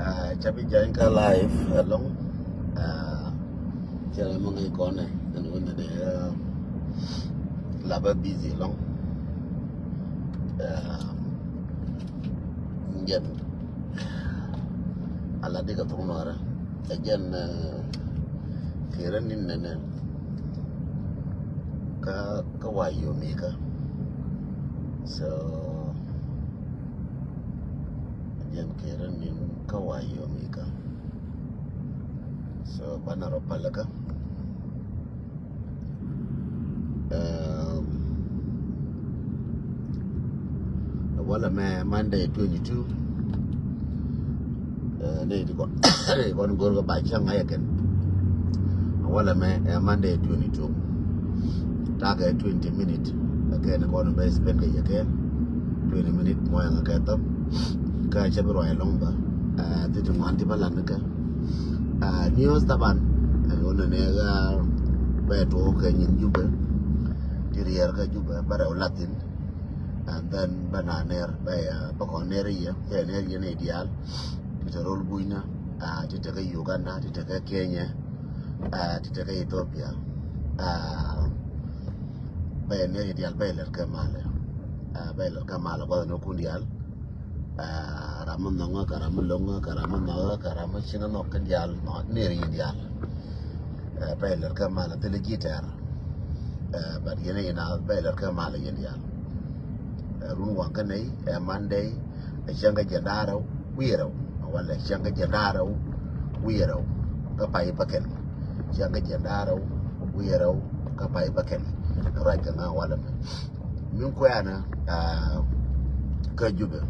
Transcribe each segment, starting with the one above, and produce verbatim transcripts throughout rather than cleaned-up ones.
Ah, ca bi jany kä live ɛlɔŋ. Ah, cɛ lɛ mɔ ŋäc kɔnɛ ɛn wun ni dee, ah, la bä busy ɛlɔŋ. Ah, jɛn a la dikɛ thok nuarɛ ɛ jɛn, ah, kɛ rɛ nin nɛnɛ kä kä wa yomi kä. So jɛn kɛ rɛ nin kä wa yomi kä. So banɛ rɔ palä kä. Um, walɛ mɛ Monday twenty two. Eh, ni ti kɔn ni kɔn gor kä ba cäŋ a yɛ kɛn. Walɛ mɛ ɛ Monday twenty two. Takɛ twenty minute. Kɛ ni kɔn bɛ spend kɛ yɛ kɛ twenty minute mɔ yɛ ŋa kɛ thop. Kä cɛ bi ruay lɔŋ ba. Eh, ti ti ŋuan ti ba lan kɛ. Ah, news taban. Ɛn wun ni ɛ bɛ tuɔk kɛ nyin Jubɛ. Ti riɛr kä Jubɛ bɛ rɛw lathin. And then bɛ na ner bɛ, ah, bɛ kɔn ner yɛ, bɛ ner yɛ ni dial. Ti te rol bunyna, ah, ti te kä Uganda, ti te kä Kenya, ah, ti te kä Ethiopia. Ah, bɛ ner yɛ dial bɛ lɛr kɛ malɛ. Ah, bɛ lɛr kɛ malɛ guath ni kun dial. Ah, ram mi nhɔŋä kɛ ram mi loŋä kɛ ram mi nhɔkä kɛ ram mi cin nhɔk kɛ dial, ner yɛ dial. Eh, bɛ lɛr kɛ malɛ thilɛ ji̱ tɛr. Eh, but yɛn a yɛn a bɛ lɛr kɛ malɛ yɛn dial. Eh, run waŋ kä nɛy, eh, Monday, eh, cäŋ kä jiɛn da̱ŋ rɛw wi̱i̱ rɛw. Walɛ cäŋ kä jiɛn da̱ŋ rɛw wi̱i̱ rɛw. Kä pay bäkɛl. Cäŋ kä jiɛn da̱ŋ rɛw wi̱i̱ rɛw. Kä pay bäkɛl. Ruac kɛ ŋa̱ walɛ mɛ. Min kuɛɛnä, ah, kä Jubɛ.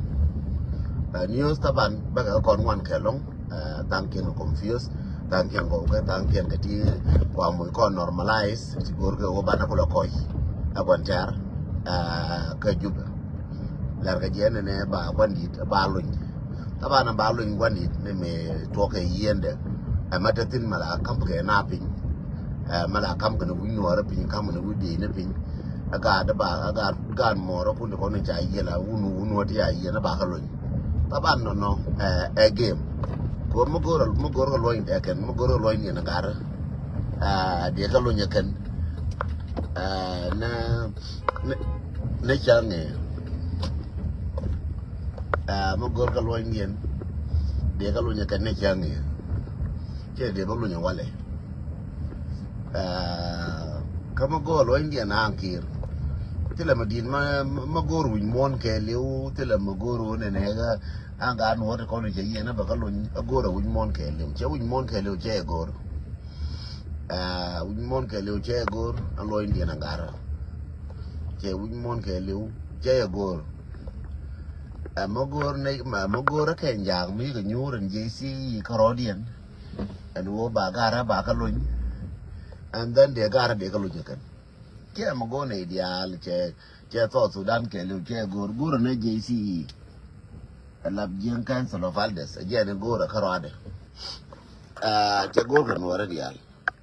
Ah, news taban bäkɛ kɔn ŋuan kɛ lɔŋ. Ah, thaŋkiɛn kɛ confuse, thaŋkiɛn kɛ wukɛ, thaŋkiɛn kɛ ti kua muc kɔn normalize ti go̱o̱r kɛ wä banɛ kulɛ kɔc. Ɛ gua̱n tɛ̈r, ah, kä Jubɛ. Lɛr kɛ jiɛn ni nɛ ba gua̱n di̱t ba luny. Taban ba luny gua̱n di̱t ni mi tuɔk kɛ yiendɛ. Ɛ mɛ te thin mɛ la ka̱m kɛ na piny. Ɛ mɛ la ka̱m kɛ ni wi̱c nuɔɔrä piny, ka̱m kɛ ni wi̱c di̱i̱ni piny. Ɛ gaat ba, ɛ gaat, gaat mɔɔrä kun ti kɔn ni ca yiel a wun, wun wä ti ca yiel ni ba kä luny. Taban nɔnɔ, ɛ, ɛ game. Kɛ ɣöö mi go̱o̱r, mi go̱o̱r kɛ luɔ̱ny dɛ kɛn, mi go̱o̱r kɛ luɔ̱ny diɛn ɛ gat. Ɛ, diɛ kɛ luny ɛ kɛn. Ɛ, nɛ, nɛ, nɛ cäŋ ɛ. Ɛ, mi go̱o̱r kɛ luɔ̱ny diɛn. Diɛ kɛ luny ɛ kɛn nɛ cäŋ ɛ. Cɛ diɛ bä luny ɛ walɛ. Ɛ, kä mi go̱o̱r luɔ̱ny diɛn a ŋa̱ kiɛr. Thilɛ mi di̱i̱t ma, ma go̱o̱r wi̱c muɔ̱ɔ̱n kɛɛliw, thilɛ mi go̱o̱r wä nɛnɛ ɣä. Aŋ gaat nuɔ̱ɔ̱r ti kɔn i̱ cɛ yiɛn a bɛ kä luny a go̱o̱r a wi̱c muɔ̱ɔ̱n kɛɛliw. Cɛ wi̱c muɔ̱ɔ̱n kɛɛliw cɛ ɛ go̱o̱r. Ɛ, wi̱c muɔ̱ɔ̱n kɛɛliw cɛ ɛ go̱o̱r a luɔ̱ny diɛn a gat. Cɛ wi̱c muɔ̱ɔ̱n kɛɛliw cɛ ɛ go̱o̱r. Ɛ, mɛ go̱o̱r nɛ, mɛ, mɛ go̱o̱r a kɛ njaak mi kɛ nyuur ɛn J C E kärɔɔdiɛn. Ɛn wä ba gat a ba kä luny. And then dee gat a dee kä luny kɛn. Cɛ mɛ go̱o̱r nɛ diaal cɛ, cɛ South Sudan kɛɛliw cɛ ɛ go̱o̱r, go̱o̱r nɛ J C E. Ɛ lap Jieng Council of Elders, ɛ jɛn ɛ go̱o̱r ɛ kärɔadɛ. Ɛ, cɛ go̱o̱r kɛ nuɔrɛ diaal.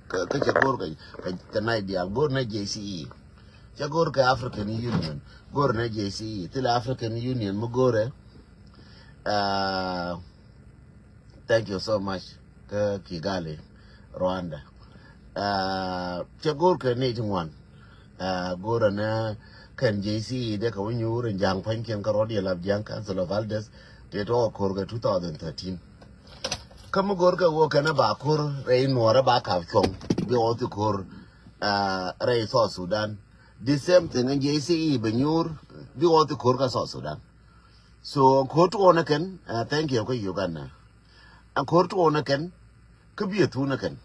Kä, kä cɛ go̱o̱r kɛ, kɛ, kɛ nɛy diaal, go̱o̱r nɛ J C E. Cɛ go̱o̱r kɛ African Union, go̱o̱r nɛ J C E. Thilɛ African Union mi go̱o̱rɛ. Ɛ, thank you so much. Kä Kigali, Rwanda. Ah, cɛ go̱o̱r kɛ nɛy ti ŋuan. Ah, go̱o̱r ɛnɛ kɛn J C E dee kɛ wä nyuur in ja̱a̱ŋ pua̱nykiɛn kärɔɔdiɛn lap Jieng Council of Elders. Tëë tɔ̱ kɛ ko̱r kɛ two thousand thirteen. Kä mi go̱o̱r kɛ wä kɛn ɛ ba ko̱r rɛy nuɔɔrä ba kap cuɔ̱ŋ. Bi wä thi ko̱r, ah, rɛy South Sudan. The same thing in J C E bɛ nyuur. Bi wä thi ko̱r kä South Sudan. So ko̱r tuɔɔnä kɛn, ah, thank you kä Uganda. Ɛn ko̱r tuɔɔnä kɛn, kä biɛ thunä kɛn.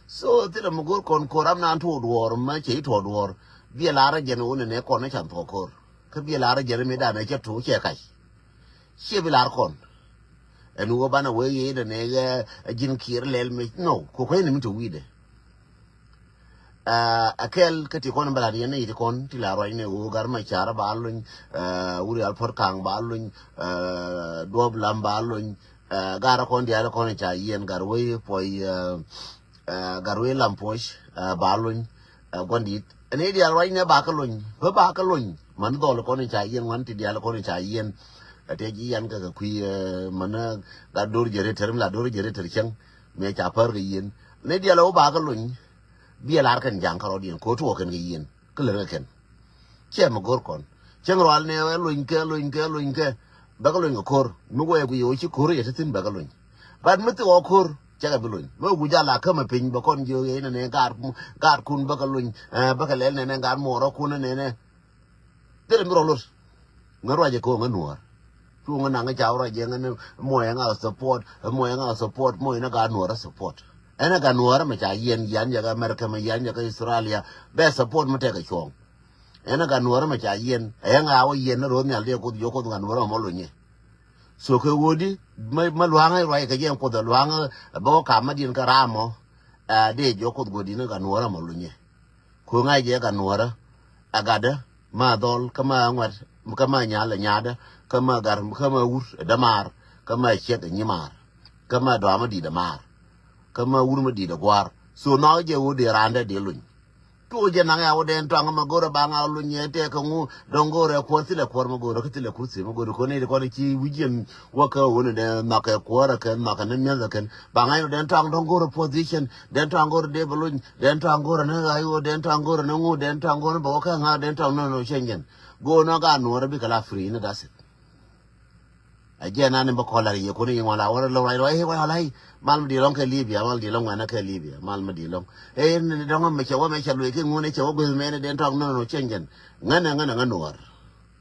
So thilɛ mi go̱o̱r kɔn ko̱r ram naan tuɔɔk duɔɔr, mɛ cɛ i̱ tuɔɔk duɔɔr. Biɛ lar jɛn wä nɛnɛ kɔn ni can thuɔɔk ko̱r. Kä biɛ lar jɛn mi danɛ cɛ tuɔɔk cɛ kac. Ciɛ bi lar kɔn. Ɛn wä banɛ wee yee danɛ ɛ ji̱n kiɛr lɛl mi, no, ko̱ kuecni mi te wi̱i̱dɛ. Ah, a kɛl kä ti kɔn bɛ lat yɛn ni ti kɔn ti la ruacni ɣöö Gat Macar ba luny, ah, Wurial Puɔt Kaŋ ba luny, ah, Duɔp Lam ba luny, ah, Gat kɔn diaal kɔn ca yiɛn Gat Wec Puɔc, ah, ah, Gat Wec Lam Puɔc, ah, ba luny, ah, gua̱n di̱i̱t. Ɛn i̱ diaal ruacni ba kä luny, bä ba kä luny. Man dhɔl kɔn ca yiɛn, ŋuan ti diaal kɔn ca yiɛn. Ɛ tëë ji̱ yan kɛ kɛ kui̱, eh, mänä gat do̱r jɛ rɛt tɛr mi la do̱r jɛ rɛt tɛr cäŋ. Mëë ca pär kɛ yieen ni diɛl ɛ wä ba kä lony. Biɛ lar kɛn ja̱ŋ kärɔɔdiɛn kɛ wä tuɔɔk kɛn kɛ yieen kä lär kɛ kɛn. Ciɛ mi go̱r kɔn cäŋ rual ni ɛ lony kɛ lony kɛ lony kɛ. Bɛ kɛ lony kɛ ko̱r mi wɛɛk wi̱i̱ wä ci ko̱r yɛ ti thi̱n bɛ kɛ lony. Bat mi thik ɣɔɔ ko̱r cɛ kɛ bi lony mi wä guic a la kämɛ piny bɛ kɔn jiök yɛ inɛ nɛ gaat, gaatkun bɛ kɛ lony, eh, bɛ kɛ lɛl nɛ nɛ gaat muɔɔrɔkun nɛ nɛ. Thilɛ mi rɔ lot. Ŋä ruacɛ kɛ ɣöö ŋä nuɔɔr. Cu ŋä naŋ ca ruacɛ ŋä ni muɔyɛ ŋa support, muɔyɛ ŋa support, muɔyɛ ni gat nuɔɔr support. Ɛn ɛ gat nuɔɔr mɛ ca yiɛn, yian yɛ kɛ America, mɛ yian yɛ kɛ Australia. Bɛ support mi tɛkɛ cuɔ̱ɔ̱ŋ. Ɛn ɛ gat nuɔɔr mɛ ca yiɛn. Ɛ yɛ ŋa wä yiɛn ni ro̱o̱ nhial diɛ Kuoth, jiök Kuoth gat nuɔɔr mɛ luɔ̱nyɛ. So kɛ ɣöödi mɛ, mɛ lua̱ŋä ruacɛ kɛ jɛ Kuoth ɛ lua̱ŋä bä wä kam mɛ diɛn kä ram mɔ. Ɛ dee jiök Kuoth gat nuɔɔr mɛ luɔ̱nyɛ. Ko̱ŋ a jɛ gat nuɔ̱ɔ̱rä, ɛ gatdä, ma dhɔl, kä ma ŋuɛt, kä ma nyal ɛ nyaatdä, kä ma gar, kä ma wur ɛ dämaar, kä ma ciɛk ɛ nyimaar, kä ma dɔaam ɛ di̱t ɛ maar, kä ma wur mi di̱t ɛ gua̱a̱r. So nhɔakä jɛ ɣöö dee raandɛ dee lony. Tuɔɔk jɛ naŋ ya wä dee tɔaŋ ma go̱rɛ ba ŋa lony yɛ tɛk kɛ ŋu, dɔ̱ŋ go̱rɛ kuɔr thilɛ kuɔr ma go̱rɛ kä thilɛ kurthi ma go̱rɛ ko̱n i̱ kɔn i̱ ci wi̱c yɛn wä kä ɣöö ni dee nhɔakɛ kuɔrä kɛn nhɔakɛ ni mi̱eth ɛ kɛn. Ba ŋa̱c ni dee tɔaŋ dɔ̱ŋ go̱rɛ position, dee tɔaŋ go̱rɛ dee bɛ lony. Dɛn tɔaŋ go̱rä ni ɣa̱c ɣöö dɛn tɔaŋ go̱rä ni ŋu dɛn tɔaŋ go̱rä ni bɛ wä kä ŋa̱ dɛn tɔaŋ ni nɔ cɛn jɛn. Go̱o̱r ni ɣa̱ nuɔ̱ɔ̱rä bikɛ la free ni that's it. A jɛn ani bä kɔl a ri yɛ kuni yi ŋuan la wä lɔ ruac ruac ruac ruac. Mal mi di lɔŋ kɛ Libya, mal di lɔŋ ŋuɛn kɛ Libya, mal mi di lɔŋ. Ɛ ni dɔŋ mi cɛ wä mi cɛ luec ki ŋun cɛ wä gueth mɛn dɛn tɔaŋ ni nɔ cɛn jɛn. Ŋän ɛ ŋän ɛ ŋän nuɔ̱ɔ̱r.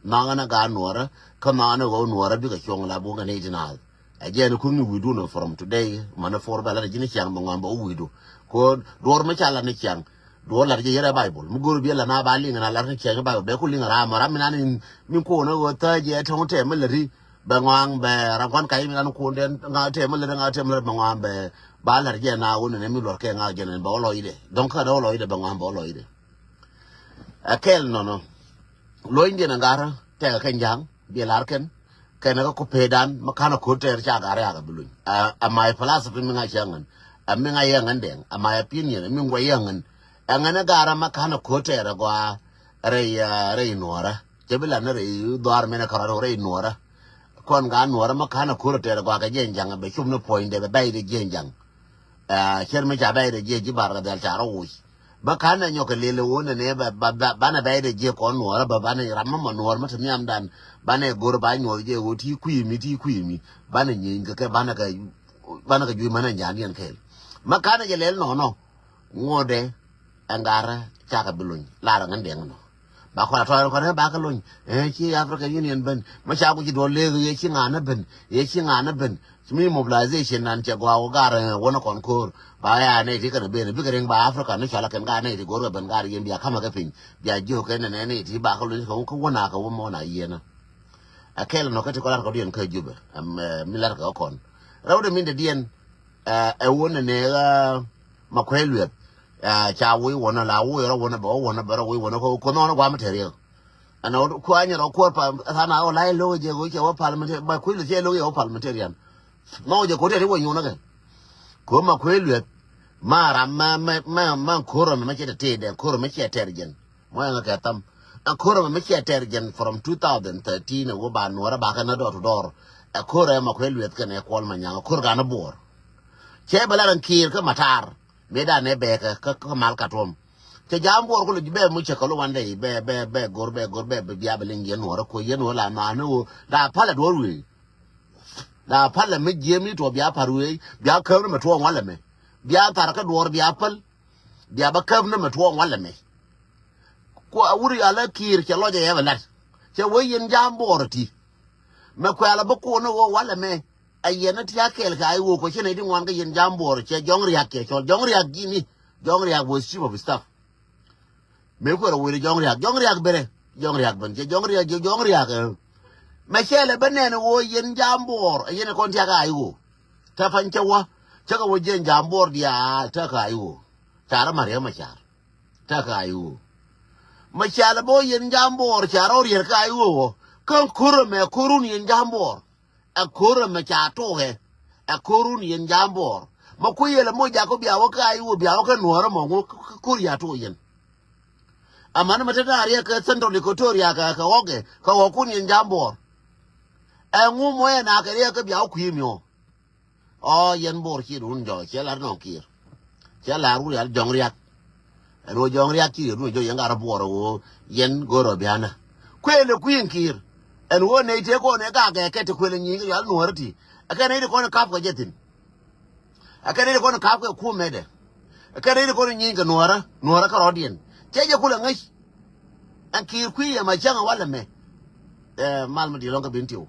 Nhɔaŋ ɛn ɛ gaat nuɔ̱ɔ̱rä kä nhɔaŋ ɛn ɛ ɣöö nuɔ̱ɔ̱rä bikɛ cuɔ̱ŋ la buk ɛ ni ti naath. Ɛ jɛn kum ni wi̱i̱dun from today manɛ for bɛ lat ji̱n ciaŋ bɛ ŋuan bɛ wä wi̱i̱du. Ko duɔr mi ca lat ni ciaŋ. Duɔr lat jɛ yɛrɛ Bible mi go̱r biɛ lat na ba liŋ na lat ni ciaŋ Bible bɛ ku liŋ ram ram mi nan in mi ko̱n ɛ ɣöö thäc yɛ tɔŋ tɛm mi lät ri. Bɛ ŋuan bɛ ram kuan kac mi nan ko̱n den ŋa tɛm mi lät ŋa tɛm mi lät bɛ ŋuan bɛ ba lat jɛ na wun ni mi luɔr kɛ ŋa jɛ ni bɛ wä lɔcdɛ dɔŋ kä dɛ wä lɔcdɛ bɛ ŋuan bɛ wä lɔcdɛ. Ɛ kɛl nɔnɔ. Luɔ̱nydiɛn ɛ ŋa̱rä tɛkɛ kɛn ja̱a̱ŋ biɛ la̱r kɛn. Kɛn ɛ kä ku peedan mi ka̱n ɛ ko̱r tɛɛr ca ŋa̱rä yakɛ bi luny. Ɛ my philosophy mi ŋa̱c cä ŋän. Ɛ mi ŋa̱c yɛ ŋän dɛŋ ɛ my opinion ɛ mi ŋuɛ yɛ ŋän. Ɛ ŋän ɛ ŋa̱rä mi ka̱n ɛ ko̱r tɛɛr ɛ gɔaa rɛy, rɛy nuɔ̱ɔ̱rä. Cɛ bi lan ni rɛy dhɔaar min ɛ kärɔt rɛy nuɔ̱ɔ̱rä. Kɔn gaa nuɔ̱ɔ̱rä mi ka̱n ɛ ko̱r tɛɛr ɛ gɔaa kɛ jiɛn ja̱ŋ ɛ bɛ cop ni puɔ̱nydɛ bɛ bɛy di jiɛn ja̱ŋ. Ɛ cɛr mi ca bɛy rɛ jiɛ ji̱ bar kɛ dhɛl ca rɔ woc. Bä ka̱n ɛ nyɔk kɛ lël ɛ wun ɛ nɛ bä, bä, bä, banɛ bɛy rɛ jiɛ kɔn nuɔɔrä bä banɛ ram mä mɔ nuɔɔr mä te nhiamdan. Banɛ go̱r ba nyuɔth jɛ ɣöö ti kui̱ mi ti kui̱ mi. Banɛ nyieny kɛ kɛ banɛ kɛ, banɛ kɛ jui̱c mänɛ nyandiɛn kɛɛl. Mä ka̱n ɛ jɛ lɛl nɔnɔ. Ŋuɔ̱tdɛ. Ɛn gat rä cakɛ bi lony lar ɛŋän dɛŋ nɔ. Ba kɔn a tɔɔr kɔn ɛ ba kä lony ɛ ci African Union ben. Mä ca ku ci duɔl lek yɛ ci ŋa̱n ɛ ben yɛ ci ŋa̱n ɛ ben. Mi mobilization nan cɛ gɔaa wä gar ɛ wä ni kɔn ko̱o̱r ba ya nɛy ti kɛn ɛ ben bikɛ riŋ ba Africa ni cɔal ɛ kɛn gar nɛy ti go̱o̱r kɛ ben gar yɛn bia ka̱mɛ kɛ piny bia jiök kɛn ɛ nɛy ti ba kä lony kɛ wä na kɛ wä mɔ na yiɛn ɛ. Ɛ kɛl nɔ kä ti kɔn lar kɛ diɛn kä Jubɛ ɛm mi lar kɛ kɔn rɛw de min de diɛn. Ɛ wä nɛ nɛ ɣä ma kuɛ luɛth. Ca woi wä nɛ la woi rɔ wä nɛ bɛ wä wä nɛ bɛ rɔ woi wä nɛ ko nɔnɛ guam tɛ riɛk. Ɛn ɔ kuany rɔ kuɔr pa than a ɔ la ilok jɛ ko cɛ wä parliamentarian ba kuɛ luɛth cɛ ilok yɛ wä parliamentarian. Nɔ jɛ ko tɛ ri wä nyun nɛ kɛ. Ko ma kuɛ luɛth ma ram ma ma ma ma koro mɛ cɛ tɛ tɛ dɛ koro mɛ cɛ tɛr jɛn. Mɔ ɛŋɛ kɛ tham. Ɛ ko̱r ɛmɛ mi ciɛ tɛr jɛn from two thousand thirteen ɛ wä ba nuɔrɛ ba kɛ na dɔr tu dɔr. Ɛ ko̱r ɛmɛ kuɛ lueth kɛn ɛ kuɔl ma nyaŋ ɛ ko̱r gan ɛ buɔr. Cɛ bɛ lar ɛn kiir kä matar. Mi dan ɛ bɛ kɛ kä mal ka tuɔm. Cɛ jam buɔr kolo bɛ mu cɛ kolo wan dɛ bɛ bɛ bɛ gor bɛ gor bɛ bia bɛ liŋ yɛn nuɔrɛ ko yɛn wä la nuan ni wä da pal ɛ duɔr wee. Da pal ɛ mi jiɛ mi tuɔ bia par wee bia käm ni mɛ tuɔ ŋual ɛ mɛ. Bia thar kä duɔr bia pal. Bia bä käp ni mɛ tuɔɔŋ walɛ mɛ. Kuɔ a wuri alɛ kiir cɛ lɔcɛ yɛ bɛ lat. Cɛ wee yɛn jam buɔɔr ti. Mɛ kuɛl a bä kuɔn ni ɣöö walɛ mɛ. A yɛn ni ti a kɛɛl kɛ a iwok kɔ ci nɛy ti ŋuan kä yɛn jam buɔɔr cɛ jɔŋ riak cɛ cɔl jɔŋ riak ji̱ni. Jɔŋ riak was chief of staff. Mëë kuɛl a wee ni jɔŋ riak jɔŋ riak berɛ. Jɔŋ riak ben cɛ jɔŋ riak jɛ jɔŋ riak ɛ. Mɛ cɛ lɛ bä nɛn ɣöö yɛn jam buɔɔr a yɛn kɔn ti a ka a iwok. Tɛ pany cɛ wä cä kɛ wä jiɛn jam buɔɔr diaal tɛ ka a iwok. Carä Mariɛm Macar. Tɛkä a iwö. Mɛ ca lɛ bä yɛn jam buɔɔr ca rɔ riɛr kä a iwö wä. Kä ko̱r ɛmɛ ko̱run yɛn jam buɔɔr. Ɛ ko̱r ɛmɛ ca tokɛ. Ɛ ko̱run yɛn jam buɔɔr. Mɛ kui̱ yɛlɛ moc jakä bia wä kä a iwö bia wä kä nuɔ̱ɔ̱rä mɔ ŋu ko̱r ya tok yɛn. Amäni mɛ te ta̱a̱ riɛk kɛ Central Equatoria kɛ kɛ ɣɔkɛ kɛ ɣɔkun yɛn jam buɔɔr. Ɛŋu mɔ ɛ na kɛ riɛk kä bia wä kui̱ miɔ. Ɔ yɛn Bor ci run jɔ cɛ lar nɔŋ Kiir. Cɛ lar wur yal Jɔŋ Riak. Ɛn wä Jɔŋ Riak ci run jɔ yɛn gar Bor wä yɛn goro biana. Kuël kui̱ in Kiir. Ɛn wä nɛy tëë kɔn ɛ gak ɛ kɛ ti kuël nyi yal nuɔr ti. Ɛ kɛ nɛy ti kɔn kap kɛ jɛ thin. Ɛ kɛn i̱ kɔn ka̱p kɛ kumɛdɛ. Ɛ kɛn i̱ kɔn nyieny kɛ nuɔ̱ɔ̱rä nuɔ̱ɔ̱rä kärɔ̱diɛn. Cɛ jɛ kulɛ ŋäc. Ɛn Kiir kui̱ yɛ ma cäŋ walɛ mɛ. Ɛ mal mi di̱i̱t lɔ̱ŋ kä Bentiu.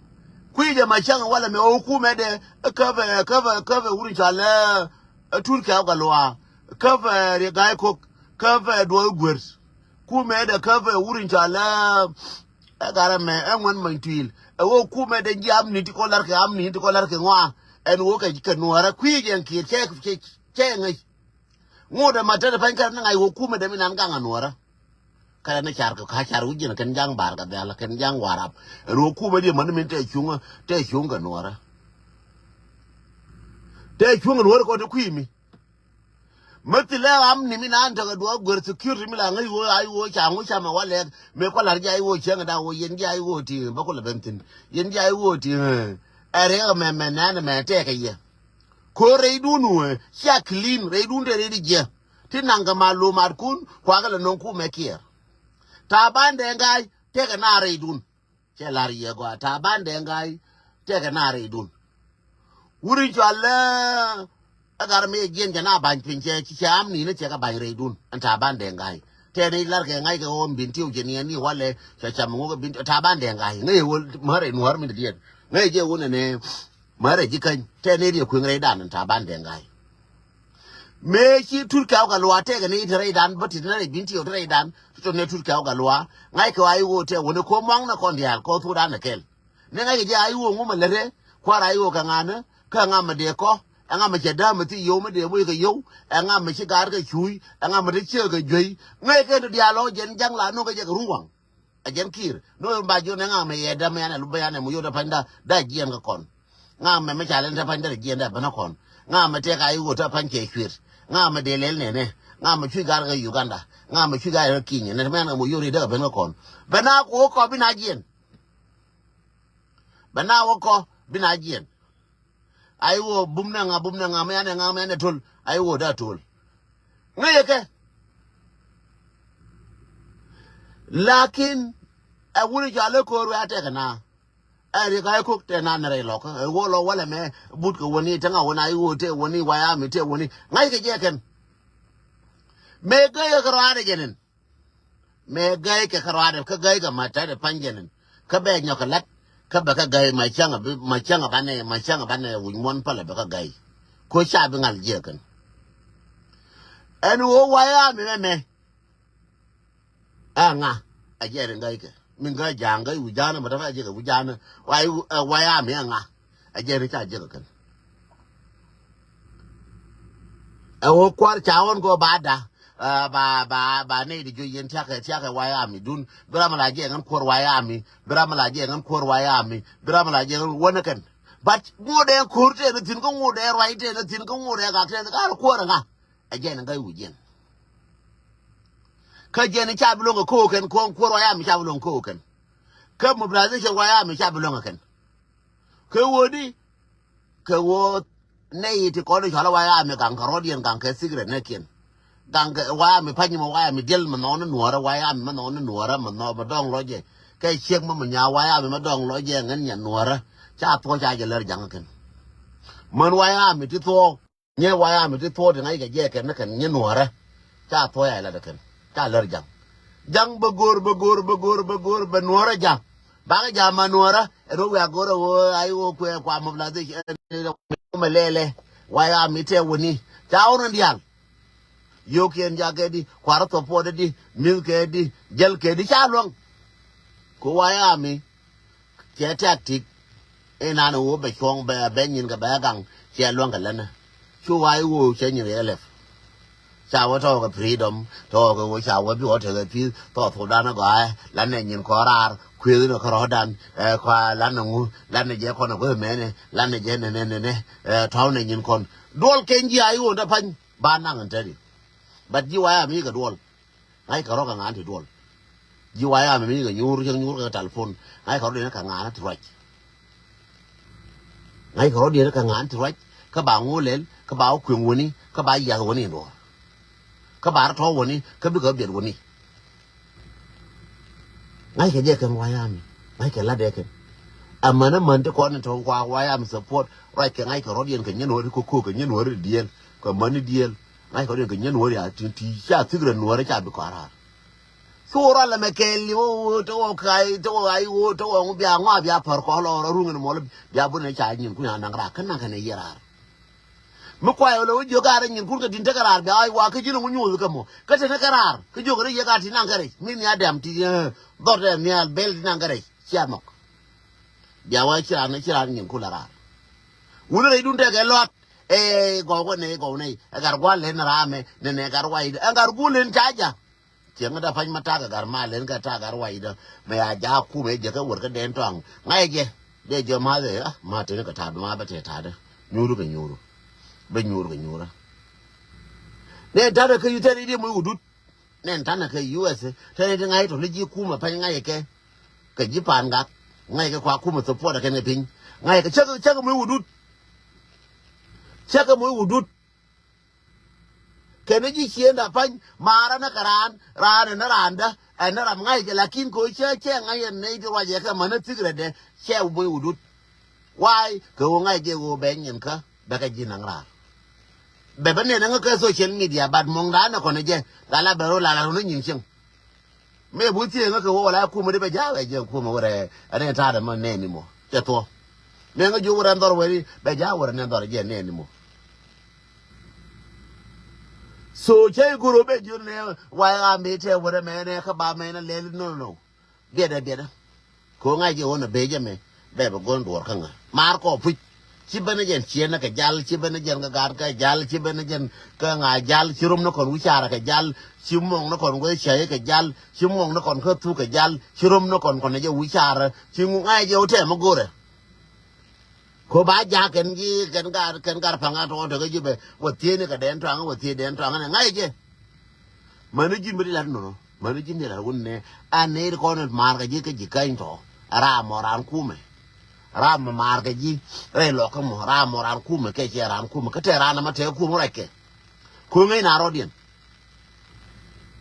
Kui̱ yɛ ma cäŋ walɛ mɛ ɣöö kumɛdɛ. Ɛ käpɛ käpɛ käpɛ wur in cɔal ɛ Turkia ɔ Gatluak. Käpɛ Riek Gai Kok. Käpɛ Duɔth Guer. Kumɛdɛ käpɛ wur in cɔal ɛ Ɛ garɛ mɛ ɛ ŋuɛn mɔny tuil ɛ ɣöö kumɛ den ji̱ amni ti kɔ lar kɛ amni ti kɔ lar kɛ ŋɔa. Ɛn ɣöö kɛ kɛ nuɔrɛ kui̱ jɛ ɛn Kiir cɛ cɛ cɛ ŋäc. Ŋot ɛmɛ tetdɛ pɛny kɛn ni ŋa̱c ɣöö kumɛ den mi nan gaŋ ɛ nuɔrɛ. Kɛn ni car kɛ ka car wi̱c ji̱n kɛn ja̱ŋ bar kɛ dhial kɛn ja̱ŋ warap. Ɛn ɣöö kumɛ diɛ män min tɛ cuŋ tɛ cuŋ kɛ nuɔrɛ. Tɛ cuŋ kɛ nuɔrɛ kɔn ti kui̱ mi. Mäthi lɛ amni mi naan tekɛ duɔ̱ɔ̱k guer security mi la ŋäc ɣöö a i̱ ɣöö ca ŋu camɛ walɛɛk mëë kɔ la̱r ji̱ a i̱ ɣöö cieŋɛ da̱a̱ ɣöö yɛn ji̱ a i̱ ɣöö ti̱i̱ bä kulɛ ben thi̱n yɛn ji̱ a i̱ ɣöö ti̱i̱. Ɛ riɛk ɛmɛ mɛ nɛɛn ɛmɛ tɛɛkɛ yɛ. Ko̱r rɛydun wee cia clean rɛydun te rɛy di jiɛ. Ti naŋ kɛ ma lo̱matkun kuakɛ lɛ no̱ŋ kumɛ kiɛɛr. Ta̱a̱ ban dɛɛŋ ga̱a̱c tɛkɛ naar rɛydun. Cɛ la̱r yɛ gɔaa Ta̱a̱ ban dɛɛŋ ga̱a̱c tɛkɛ naar rɛydun. Wur in cɔal ɛ ɛ gat mi jiɛn cɛ na ba̱ny piny cɛ cɛ amni ni cɛ kɛ ba̱ny rɛydun ɛn Ta̱a̱ ban dɛɛŋ ga̱a̱c. Tɛn i̱ la̱r kɛ ŋa̱c kɛ ɣöö Bentiu cɛ niɛn ni walɛ cɛ cam ŋuk ɛ Bentiu Ta̱a̱ ban dɛɛŋ ga̱a̱c ŋäc ɛ wä märɛ nuɔ̱ɔ̱r mi diɛn ŋäc ɛ jɛ wun ɛnɛ. Märɛ ji̱ käny tɛn i̱ riɛ kueŋ rɛydan ɛn Ta̱a̱ ban dɛɛŋ ga̱a̱c. Mëë ci Turkia wä Gatluak tɛkɛ ni te rɛydan bä ti te rɛy Bentiu te rɛydan ti tɔnɛ Turkia wä Gatluak ŋa̱ckɛ wa i̱ ɣöö tɛ wäni ko̱ muaŋnɛ kɔn diaal kɔ thukdan ɛ kɛl. Ni ŋa̱ckɛ jɛ a i̱ ɣöö ŋumɛ lät rɛ kua̱r a i̱ ɣöö kɛ ŋa̱nä kä ŋa mɛ dee kɔ ɛ ŋa mɛ cɛ däämɛ thi yio̱w mi dee moc kɛ yio̱w ɛ ŋa mɛ ci gaar kɛ cuuc ɛ ŋa mɛ te ciek kɛ juey. Ŋäc kɛn ti diaal ɔ jɛn ja̱ŋ la no̱ŋ kɛ jɛ kɛ ruwaŋ. Ɛ jɛn Kiir ni wee ba jiɔn ɛ ŋa mɛ yɛ dämɛ yan ɛ lupä yan ɛ mu yot ɛ pa̱nyda da jiɛn kä kɔn. Ŋa mɛ mɛ ca lɛn te pa̱nyda jiɛn dɛ bänä kɔn. Ŋa mɛ tɛk a i̱ ɣöö te pa̱ny cɛ cuet. Ŋa mɛ dee lɛl nɛnɛ. Ŋa mɛ cuc gar kä Uganda. Ŋa mɛ cuc gar kä Kenya nɛ te mɛn ɛ mu yot ɛ däk ɛ ben kä kɔn. Bɛ na ku wä kɔ bi na jiɛn. Bɛ na wä kɔ bi na jiɛn. Ai wä bum nɛ ŋa bum nɛ ŋa mɛ yan ɛ ŋa mɛ yan ɛ tol ai wä da tol. Ŋäcɛ kɛ. Lakin ɛ wuni cɔal ɛ ko̱o̱r wee a tɛkɛ na. Ɛ rik a ikok tɛ na nɛrɛ ilɔkä ɛ wä lɔ walɛ mɛ but kɛ wäni te ŋa wäni a iwä te wäni waya mi te wäni ŋa̱ckɛ jɛ kɛn. Mëë gäi kɛ kɛ rɔaadɛ jɛ nin. Mëë gäi kɛ kɛ rɔaadɛ kä gäi kɛ ma tɛt ɛ pa̱ny jɛ nin. Kä bɛ nyɔk kɛ lat kä bɛ kɛ gäi ma cäŋ a bi ma cäŋ a banɛ ma cäŋ a banɛ wi̱c muɔ̱n pälɛ bɛ kɛ gäi. Ko ca bi ŋal jɛ kɛn. Ɛn ɣöö waya mi mɛmɛ. Ɛ ŋa ɛ jɛ ri ŋäckɛ mi ŋäc ja̱a̱ŋ ŋäc wi̱c ja̱a̱n ɛmɛ tɔ̱ ɛ jɛ kɛ wi̱c ja̱a̱n ɛ wayami ɛ ŋa. Ɛ jɛ ri ca jek ɛ kɛn. Ɛ ɣöö kua̱r ca ɣɔn kɛ ɣöö ba da ba ba ba nɛy ti juɔc yɛn tia̱kɛ tia̱kɛ wayami dun bi ram la jɛ ŋän kuɔr wayami bi ram la jɛ ŋän kuɔr wayami bi ram la jɛ ŋän wänä kɛn. But ŋot ɛ ko̱r tɛn thi̱n kä ŋot ɛ ruac tɛn thi̱n kä ŋot ɛ gak tɛn kä kuɔr ɛ ŋa. Ɛ jɛn ŋäc wi̱c jɛn. Kä jɛn ca bi luäŋ ɛ ko̱o̱k kɛn kuɔ̱ŋ kuɔ̱r wayami ca bi luäŋ ko̱o̱k kɛn. Kä mobilization wayami ca bi luäŋ ɛ kɛn. Kɛ ɣöö di kɛ ɣöö nɛy ti kɔn i̱ cɔal ɛ wayami gaŋ kɛ rɔ̱diɛn gaŋ kɛ secret nɛkiɛn. Gaŋ kɛ wayami pa̱ny mɛ wayami diɛl mɛ nhɔk ni nuɔ̱ɔ̱rä wayami mɛ nhɔk ni nuɔ̱ɔ̱rä mɛ nhɔk mɛ dɔ̱ŋ lɔcɛ. Kɛ ciek mɛ mɛ nya wayami mɛ dɔ̱ŋ lɔcɛ ŋän nya nuɔ̱ɔ̱rä. Ca thuɔ̱k ca jɛ lär ja̱ŋ kɛn. Män wayami ti thuɔ̱k. Nyɛ wayami ti thuɔ̱k ti ŋa̱ckɛ jɛ kɛn ni kɛn nyɛ nuɔ̱ɔ̱rä. Ca thuɔ̱k ca jɛ lär kɛn ca lär ja̱ŋ. Ja̱ŋ bɛ go̱o̱r bɛ go̱o̱r bɛ go̱o̱r bɛ go̱o̱r bɛ nuɔ̱ɔ̱rä ja̱ŋ. Bakɛ ja̱ŋ ma nuɔ̱ɔ̱rä ɛn ɣöö wiak go̱o̱rä ɣöö a i̱ ɣöö kuɛ kua mobilization ɛn ɣöö mɛ lɛlɛ. Wayami tɛ wäni ca ɣɔn in diaal. Yio̱o̱kiɛn jakä di kua̱r thop puɔt di mi̱th kɛ di jäl kɛ di ca luäŋ. Ku wayami cɛ tactic. Inan ɣöö bɛ cuɔ̱ŋ bɛ bɛ nyin kɛ bɛ gaŋ cɛ luäŋ kɛ länä. Cu wayami ɣöö cɛ nyin kɛ lɛp. Ca wä tɔɔkɛ freedom tɔɔkɛ ɣöö ca wä bi ɣɔt tekɛ pi̱i̱th tɔɔk thokdan ɛ gɔaaɛ. Lanɛ nyin kɔn raar kuëëth ni kärɔ̱dan ɛ kɔaa lanɛ ŋu lanɛ jɛ kɔn ɛ guäth mɛnɛ lanɛ jɛ nɛnɛ nɛnɛ. Ɛ tɔ̱ɔ̱nɛ nyin kɔn duɔl kɛn ji̱ a i̱ ɣöö dee pa̱ny. Ba naŋ in tɛ̈ri. But ji̱ wayami kɛ duɔl. Ŋa̱ckɛ rɔ̱ kɛ ŋa̱a̱n ti duɔl. Ji̱ wayami mi kɛ nyuur cäŋ nyuur kɛ telephone. Ŋa̱ckɛ rɔ̱ diɛn kɛ ŋa̱a̱n ti ruac. Ŋa̱ckɛ rɔ̱diɛn kɛ ŋa̱a̱n ti ruac, kä ba ŋo̱o̱lɛl, kä ba wä kueŋ wäni, kä ba yiath wäni in duɔ̱ɔ̱r. Kä ba rɔ tɔ̱ wäni, kä bikɛ biɛt wäni. Ŋa̱ckɛ jɛ kɛn White Army, ŋa̱ckɛ la̱tdɛ kɛn. Amäni män ti kɔn in tɔ̱ kua White Army support, ruac kɛ ŋa̱ckɛ rɔ̱diɛn kɛ nyɛn wäri, kɛ ko̱o̱k kɛ nyɛn wäri diëël, kɛ mäni diëël. Ŋa̱ckɛ rɔ̱diɛn kɛ nyɛn wäri a ti, ti ca thik rɛ nuɔ̱ɔ̱rä ca bi kɔn raar. Thok rɔ lɛ mɛ kɛɛl i̱ ɣöö te ɣɔw ka̱a̱c te ɣɔw ɣa̱c ɣöö te ɣɔw ŋu bia ŋɔaa bia pär kɔ̱lɔ rɔ ruŋ in mɔl bia bun in ca nyin kun a naŋ raar kä naŋ kɛn i̱ yɛ raar. Mi kuay ɣöö lɛ wä jiök a rɛ nyin kun kɛ di̱n tekɛ raar bia ɣa̱c wa kä ji̱n ŋu nyuuth kɛ mɔ kä te ni kɛ raar kä jiök rɛ yɛ ka ti naŋ kɛ rɛc mi ni a dɛm ti dhɔr rɛ nhial bel ti naŋ kɛ rɛc cia nhɔk. Bia wa ci raan ci raan nyin kun la raar. Wun rɛcdun tekɛ luaak. Ee gɔw kɛ nɛy gɔw nɛy ɛ gat gua̱l len raamɛ nɛnɛ gat waydä ɛ gat guul len ca ja̱. Cieŋ da pa̱ny ma tak ɛ gat mal len kɛ tak gat waydä mɛ ya ja̱ kumɛ jɛ kɛ wär kä dɛn tɔaŋ ŋa̱cɛ jɛ. Dee jɛ ma̱th ɛ a ma̱th teni kɛ ta̱a̱du ma bä tɛ ta̱a̱dä nyuuru kɛ nyuuru. Bä nyuuru kɛ nyuurä. Nɛ ta̱a̱dä kä yu tɛn i̱ diɛ moc wudut. Nɛn ta̱nɛ kɛ U S A tɛn i̱ ti ŋa̱c tɔ li ji̱ kumɛ pa̱ny ŋa̱cɛ kɛ. Kɛ ji̱ pa̱a̱n gak ŋa̱cɛ kɛ kua kumɛ support ɛ kɛn kɛ piny. Ŋa̱cɛ kɛ cäk cäk moc wudut. Cäk moc wudut. Kɛn ji̱ ciënda pa̱ny maarä ni kɛ raan raan ɛn ni raandä ɛn ni ram ŋa̱c jɛ lakin kɛ ɣöö cä cɛ ŋa̱c ɛn nɛy ti ruacɛ kɛ män ni thik rɛtdɛ cɛ moc wudut. Waay kɛ ɣöö ŋa̱c jɛ ɣöö bɛ nyin kä bɛ kɛ ji̱ naŋ raar. Bɛ bä nɛn ɛŋä kɛ social media but muɔ̱ŋdan ɛ kɔn ɛ jɛ la la bɛ ro̱l la la ro̱l ni nyin cieŋ. Mëë bu thiee ŋä kɛ wä wala kumä di bɛ ja̱a̱ wɛ jɛ kumä wä rɛ ɛn ɛ ta̱a̱dɛ mä nɛɛni mɔ cɛ thuɔ. Mëë ŋä jiök wä rɛ dhɔr wɛ di bɛ ja̱a̱ wä rɛ nɛ dhɔr jɛ nɛɛni mɔ. So cɛ i̱ goro bɛ jiök nɛ wa i̱ ɣa̱a̱m bi tɛ wä rɛ mɛ nɛ kä ba mɛ nɛ lɛl no no. Biɛtdɛ biɛtdɛ. Kɛ ɣöö ŋa̱c jɛ ɣöö nɛ bee jɛ mɛ bɛ bɛ go̱n duɔ̱ɔ̱r kä ŋa̱ maar kɔ puc. Ci ben ni jɛn ciënä kɛ jal ci ben ni jɛn kɛ gaat kɛ jal ci ben ni jɛn kɛ ŋa̱ jal ci rom ni kɔn wi̱caarä kɛ jal ci muɔŋ ni kɔn guɛ cäyä kɛ jal ci muɔŋ ni kɔn kä thuk kɛ jal ci rom ni kɔn kɔn jɛ wi̱caarä ci ŋu ŋa̱c jɛ ɣöö tɛmä go̱rɛ. Ko ba ja̱a̱k kɛn ji̱ kɛn gar kɛn gar pa̱ŋ a tɔ̱ tekɛ ji̱ bɛ wä thiee ni kɛ dɛn tɔaŋ wä thiee dɛn tɔaŋ ni ŋa̱c jɛ. Mäni ji̱n bä di lat nɔnɔ mäni ji̱n di lat wun nɛ a nɛy ri kɔn maar kɛ ji̱ kä ji̱ käny tɔ. Ram mɔ ran kumɛ ram mɔ maar kɛ ji̱ rɛy lɔkä mɔ ram mɔ ran kumɛ kɛ cɛ ran kumɛ kä tɛ ran mɔ tɛ kumɛ rɛckɛ. Ko ŋäcna rɔ̱diɛn.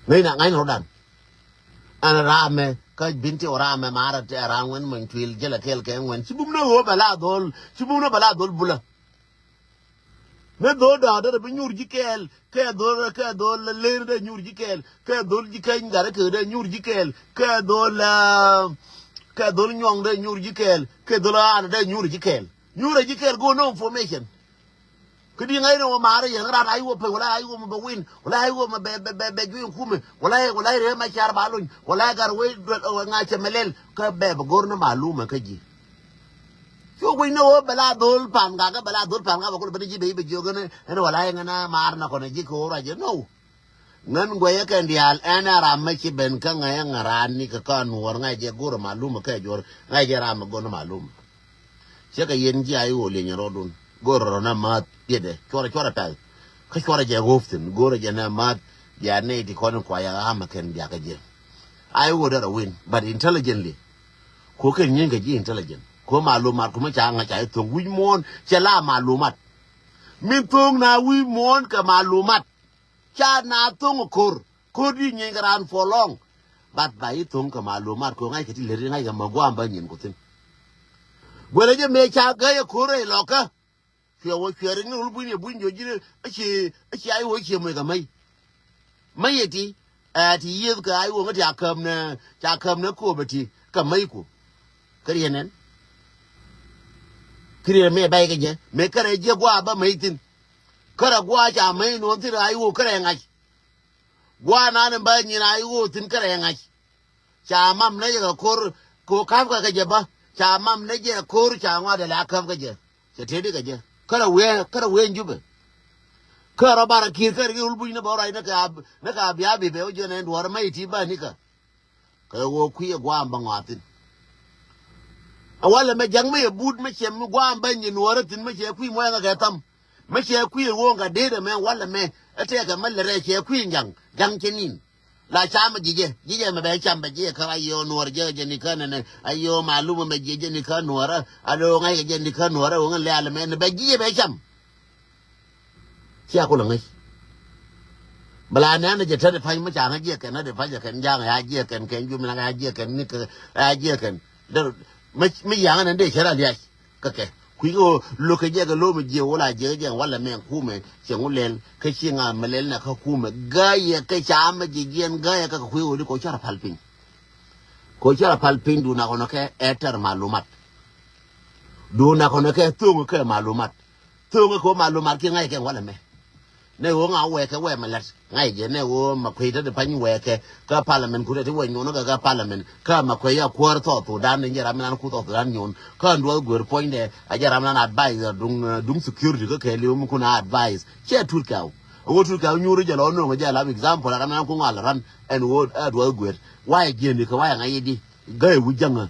Ŋäcna ŋa̱cna rɔ̱dan. Ɛn ramɛ kä bin ti ɔ ramɛ maar tɛ ran ŋuɛn mɔny tuil jälɛ kɛɛl kɛ ŋuɛn ci bum ni ɣöö bɛ la dhol ci bum ni bɛ la dhol bulä. Mi dho̱o̱l da̱a̱k derɛ bi nyuur ji̱ kɛɛl kɛ dho̱o̱l kɛ dho̱o̱l len dee nyuur ji̱ kɛɛl kɛ dho̱o̱l ji̱ keny gat kek dee nyuur ji̱ kɛɛl kɛ dho̱o̱l kɛ dho̱o̱l nyuɔ̱ŋ dee nyuur ji̱ kɛɛl kɛ dho̱o̱l aan dee nyuur ji̱ kɛɛl. Nyuur ji̱ kɛɛl go̱o̱r no information. Kä di ŋa̱c ni wä maarä yɛn ran ay wä pek wala ay wä mɛ bɛ win wala ay wä mɛ bɛ bɛ bɛ juin kumɛ wala wala rɛ ma car ba lony wala gar wei ŋa̱c cɛ mɛ lɛl kä bɛ bɛ go̱o̱r ni malumɛ kä ji̱. Cu guic ni ɣöö bɛ la dhol pan gak bɛ la dhol pan gak bɛ kul bɛ ni ji̱ bɛ i̱ bɛ jiök ni ɛn wala iŋɛ na maar na kɔn ji̱ kɛ ɣöö ruac jɛ no. Ŋän guɛyä kɛn diaal ɛn a ram mä ci ben kä ŋäc ŋä raan ni kɛ kä nuɔɔr ŋa̱c jɛ go̱r malum kɛ juɔr ŋa̱c jɛ ram mä go̱n malum. Cɛ kɛ yɛn ji̱ a i̱ ɣöö lieny rɔɔdun go̱r rɔ na ma̱th diɛtdɛ cuɔrɛ cuɔrɛ pɛl. Kä cuɔrɛ jɛ ɣöp thi̱n go̱r jɛ na ma̱th bia nɛy ti kɔn in kua yɛ ɣa̱a̱mɛ kɛn bia kɛ jɛ. A i̱ ɣöö derɛ win but intelligently. Ko kɛn nyieeny kɛ ji̱ intelligent ko malumat kumä ca ŋa̱c ca i̱ tho̱ŋ wi̱c muɔ̱ɔ̱n cɛ la malumat. Min tho̱ŋ na wi̱c muɔ̱ɔ̱n kɛ malumat. Ca na tho̱ŋ ko̱r ko̱r di nyieeny kɛ raan for long. But ba i̱ tho̱ŋ kɛ malumat ko ŋa̱c kɛ ti lät ŋa̱c kɛ ma guam ba nyin ku thi̱n. Guɛlɛ jɛ mëë ca gäc ɛ ko̱r rɛy lɔkä. Cuɛ wä cuɛ rik ni wul buny ni buny jɔ ji̱n. Aci aci a i̱ wä cie moc kɛ mäc. Mäc ɛ ti ɛ ti yieth kɛ a i̱ wä ŋä ti a käm nɛ ca käm nɛ ko̱o̱p ɛ ti kɛ mäc ku. Kä riɛn ɛn kä riɛn mëë bɛc kɛ jɛ mëë kärɛ jiɛ gua̱a̱ bä mäc thi̱n. Kärɛ gua̱a̱ ca mäc nuɔ̱n thi̱n a i̱ wä kärɛ ŋa̱c. Gua̱a̱ nan in bä nyin a i̱ wä thi̱n kärɛ ŋa̱c. Ca mam nɛ jɛ kɛ ko̱r ko ka̱p kɛ kɛ jɛ bä ca mam nɛ jɛ ko̱r ca ŋɔat dɛ la käp kɛ jɛ. Cɛ tëëdi kɛ jɛ kärɛ wee kärɛ wee in jupɛ. Kärɛ rɔ barɛ ki̱i̱r kärɛ ki wul buc ni bä rɔy ni kɛ a bi a bi bɛ wä jɛ nɛ in duɔ̱ɔ̱r mɛ iti bä nikä. Kɛ ɣöö kui̱ ɛ gua̱a̱m bä ŋɔaathin. Ɛ walɛ mɛ ja̱ŋ mi yɛ but mi cɛ mi gua̱a̱m bä nyin nuɔ̱ɔ̱rä thi̱n mi cɛ kui̱ muɛŋɛ kɛ thäm. Mi cɛ kui̱ ɛ ɣöö ŋa deet ɛmɛ walɛ mɛ ɛ tɛkɛ mi lɛ rɛɛ cɛ kui̱ ja̱ŋ ja̱ŋ cɛ ni̱n. La cam ji̱ jɛ, ji̱ jɛ mɛ bɛ cam bɛ ji̱ jɛ kä a yio̱o̱ nuɔ̱ɔ̱r jɛ jɛ ni kä nɛnɛ, a yio̱o̱ malum mɛ ji̱ jɛ ni kä nuɔ̱ɔ̱rä, a lo̱o̱ ŋa̱c kɛ jɛ ni kä nuɔ̱ɔ̱rä, wä ŋä lɛ̈ɛ̈l mɛ ni bɛ ji̱ jɛ bɛ cam. Cia kulɛ ŋäc. Bɛ la nɛn jɛ te di pa̱ny mi ca ŋä jiɛ kɛn, di pa̱ny jɛ kɛn ja̱a̱ŋ ya jiɛ kɛn, kɛn jumi na ya jiɛ kɛn, ni kɛ ya jiɛ kɛn. Dee mi, mi ya̱ŋ nɛn dee cɛ ra liac. Kä kɛ kui̱ kɛ ɣöö lo̱k kɛ jɛ kɛ lo̱m jiɛ wä la jiɛ kɛ jɛ walɛ mɛ kumɛ cɛ ŋu lɛl kä ci ŋa mɛ lɛl nɛ kä kumɛ. Gayɛ kɛ ca mɛ jiɛ jiɛn gayɛ kɛ kɛ kui̱ ɣöö di kɛ wä cä ra pal piny. Kɛ wä cä ra pal piny duun a kɔnɔ kɛ ɛ tɛr malumat. Duun a kɔnɔ kɛ tho̱o̱ŋ kɛ malumat. Tho̱o̱ŋ kɛ wä malumat kiɛ ŋa̱c kɛ walɛ mɛ. Nɛ ɣöö ŋa wɛɛkɛ wɛɛ mɛ lɛt ŋa̱c jɛ nɛ ɣöö mɛ kuec te ti pa̱ny wɛɛkɛ kä parliament kut ɛ ti wɛ nyuɔ̱n kɛ kä parliament kä mɛ kuec a kuäär South Sudan ni jɛ ram mi nan ku South Sudan nyuɔ̱n kä duɔth guer puɔ̱nydɛ a jɛ ram mi nan advisor duŋ, eh, duŋ security kä kɛɛliw mi kun a advice. Cɛ Turkey aw. Ɣöö Turkey aw nyuuri jɛ lɔ no̱o̱ŋ jɛ lam example a ram mi nan ku ŋual ran ɛn ɣöö a duɔth guer. Wayɛ jiɛn di kɛ wayɛ ŋa̱c di. Gäi wi̱c jäŋä.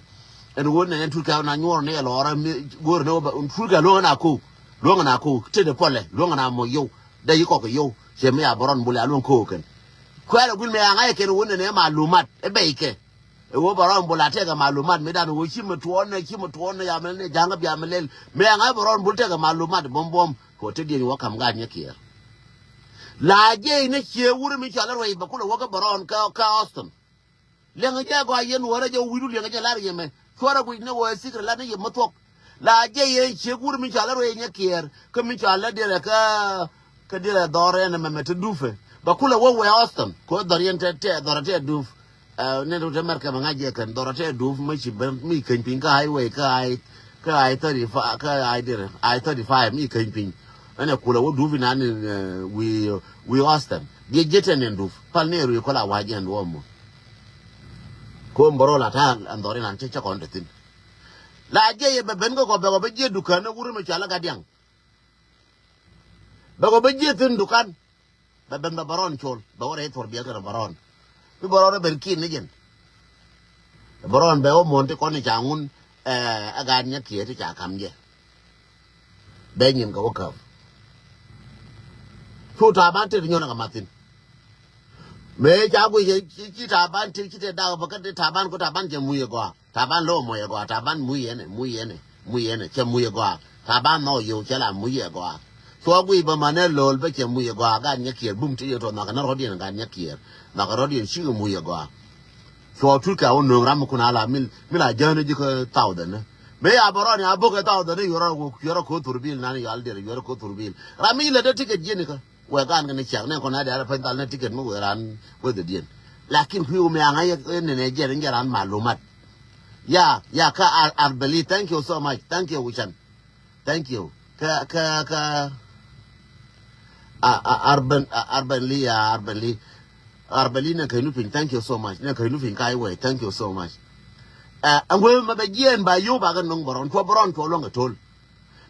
Ɛn ɣöö nɛn ɛn Turkey na nyuɔr ni ɛ lɔɔrä mi go̱o̱r ni wä ba Turkey luäŋä na ko̱o̱k. Luäŋä na ko̱o̱k. Tetdɛ puɔlɛ. Luäŋä na mɔ yio̱w. Dee yi kɔk yio̱w. Cɛ mi a bɛ rɔn bul a luäŋ ko̱o̱k kɛn. Kuɛɛr ɛ guil mɛ a ŋa̱c kɛn ɣöö nɛn ɛ malumat. Ɛ bɛy kɛ. Ɛ ɣöö bɛ rɔn bul a tɛk ɛ malumat mi dan ɣöö ci mi tuɔɔn nɛ ci mi tuɔɔn nɛ ya mi lɛl nɛ ja̱ŋä bia mi lɛl. Mɛ a ŋa̱c bɛ rɔn bul tɛk ɛ malumat buɔ̱m buɔ̱m. Kɛ ɣöö tetdiɛn wä ka̱m gaat nyɛ kiɛɛr. La jiɛc ni cië wur mi cɔal i̱ ruɛy bɛ kulɛ wä kä bɛ rɔn kä, kä Austin. Liɛŋɛ jɛ gɔaa yɛn wä rɛ jɛ wi̱i̱du liɛŋɛ jɛ lar yɛ mɛ. Cuɔrɛ guic ni wä secret lat ni yɛ mi thuɔ̱k. La jɛ yɛn ciek wur mi cɔal i̱ ruëëc nyɛ kiɛɛr. Kä mi cɔal i̱ dirɛ kä, kä dirɛ dhɔr ɛn ɛmɛ mɛ te dupɛ. Bɛ kulɛ wä wɛ Austin. Kɛ wä dhɔr yɛn tɛ, tɛ, dhɔr tɛ dup. Ɛ, ni rut America mɛ ŋa̱c jɛ kɛn dhɔr tɛ dup mi ci ben, mi keny piny kä highway, kä I, kä I thirty-five, kä I dirɛ, I thirty-five mi keny piny. Ɛn ɛ kulɛ wä dup inan, ɛ, wi̱i̱, wi̱i̱ Austin. Diɛ ji̱ tɛ ni dup. Pal ni rui kɔla wa̱c jɛ ɛn duɔ̱ɔ̱m mɔ. Kom bä rɔ la ta̱a̱ ɛn dhɔrinan cä cä kɔn te thi̱n. La jiɛc yɛ bɛ ben kä kɔ bɛ kɔ bä jiɛ dukäni wur mi cɔal i̱ Gadiaŋ. Bɛ kɔ bä jiɛ thi̱n dukan. Bɛ ben bɛ bärɔn col bɛ wä rɛy thuɔr biɛl kɛnɛ bärɔn. Mi bärɔn rɔ ben ki̱n ni jɛn. Bärɔn bɛ wä muɔ̱n ti kɔn i̱ ca ŋun, ɛ, ɛ gaat nyɛ kiɛ ti ca kam jɛ. Bɛ nyin kɛ wä käp. Cu Taban tet nyɔn kɛ mathin. Mëë ca guic ci, ci Taban tet ci tet dak bä kä ti Taban ku Taban cɛ muc ɛ gɔaa. Taban lo̱ muc ɛ gɔaa. Taban muc ɛnɛ, muc ɛnɛ, muc ɛnɛ. Cɛ muc ɛ gɔaa. Taban nhɔk yio̱w cɛ la muc ɛ gɔaa. Cua guic bä manɛ lo̱l bä cɛ muc ɛ gɔaa. Gat nyɛ kiɛɛr bum ti yɛ tɔ nhɔk kɛ nä rɔ̱diɛn gat nyɛ kiɛɛr. Nhɔk kɛ rɔ̱diɛn cikɛ muc ɛ gɔaa. Cua Turkey a wä nööŋ ram mi kun a la mi, mi la jäänä ji̱ kä thousand ni. Mëë ya bä rɔn ya bok ɛ thousand ni yuɔrɔ wä, yuɔrɔ ko̱ thurbil nan yual diɛn, yuɔrɔ ko̱ thurbil. Ram mi lɛ dee ticket jiɛn ikä. Wɛ gan kɛ ni ciak nɛ kɔn a diaal pɛny thal ni ticket mi wee ran wee dhediɛn. Lakin kui̱ wä mi aŋa yɛ nɛnɛ jiɛn in jɛ ran malumat. Ya, ya kä Ar-, Arbeli, thank you so much. Thank you, Wucan. Thank you. Kä, kä, kä, a, a, Arben, a, Arben Li, a, Arben Li. Arben Li, nɛ kɛ nu piny, thank you so much. Nɛ kɛ nu piny, kai wei, thank you so much. Ɛ, ɛn wee ma bɛ jiɛn ba yo̱o̱ ba kɛ no̱ŋ bärɔn, tuɔ bärɔn, tuɔ luɔ̱ŋ kɛ to̱l.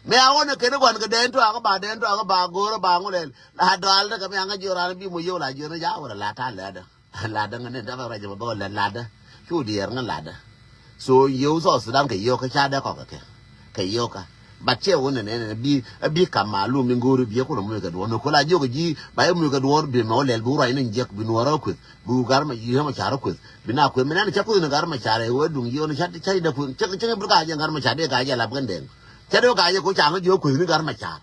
Mɛ a wä nɛ kɛn gua̱n kɛ dɛn tuakä ba, dɛn tuakä ba, go̱o̱rä ba ŋulɛl. La dɔal dɛ kɛ mɛ aŋa jiɔ ran bi mɔ yo̱o̱ la jiɔ ni ja wä rɛ la ta lɛ dɛ. Ladä ŋä ni däk rɛc bä dhɔl lɛ ladä. Cu diɛɛr ŋä ladä. So yio̱w South Sudan kɛ yio̱w kä ca dee kɔk kɛ kɛ yio̱w kä. But cɛ wä nɛ nɛ nɛ bi, bi kam malum in go̱o̱ri bi kulɛ muc kɛ duɔ̱ɔ̱r ni kula jiök ji̱ ba i̱ muc kɛ duɔ̱ɔ̱r bi mɛ wä lɛl bi wä ruac ni jiɛk bi nuɔ̱ɔ̱r kä kueth bi gar mɛ ji̱ mɛ car kä kueth bi na kueth mɛ nɛn ca kueth ni gar mɛ car ɛ wä duŋ yio̱w ni ca ca dee kueth cä cä bi ka jɛ gar mɛ car dee ka jɛ lap kɛn dɛŋ. Ca dee ka jɛ ko ca ŋä jiök kueth ni gar mɛ car.